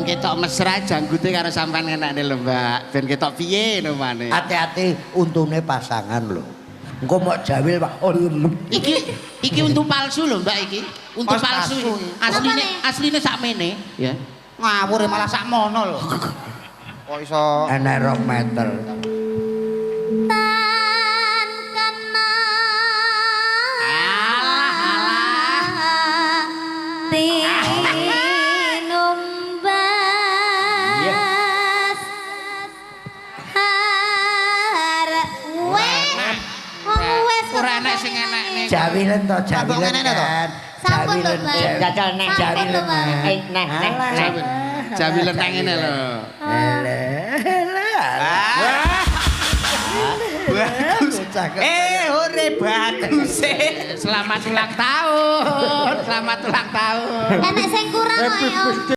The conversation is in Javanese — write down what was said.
ketok mesra janggute karo sampean ngenekne lho, Mbak. Ben ketok piye lho mane. Hati-hati untune pasangan lho. Engko mok jawil, Pak. Oh, Iki iki untu palsu lho, Mbak, iki. Untu Oh, palsu. palsu. Asline Apane? Asline sakmene, ya. Ngawur malah sakmono lho. Kok iso Enek 2 meter. Tan kena Alah, alah. Tinumbas harek wes wong wes. Ora enek sing enekne. Jawilen to, Abang jawilen enekne to? kan. Sampun lho, Jawilen, Mbak. Jajal neh. Sampun Jawilen. lho, Mbak. Eh, neh, neh, neh. Jawilen nang ngene lho. Ele, ele, alah. Bagus. Bocah kok. Eh, ore bagus. Eh. Selamat ulang tahun. Selamat ulang tahun. Enek sing kurang kok ya, Om.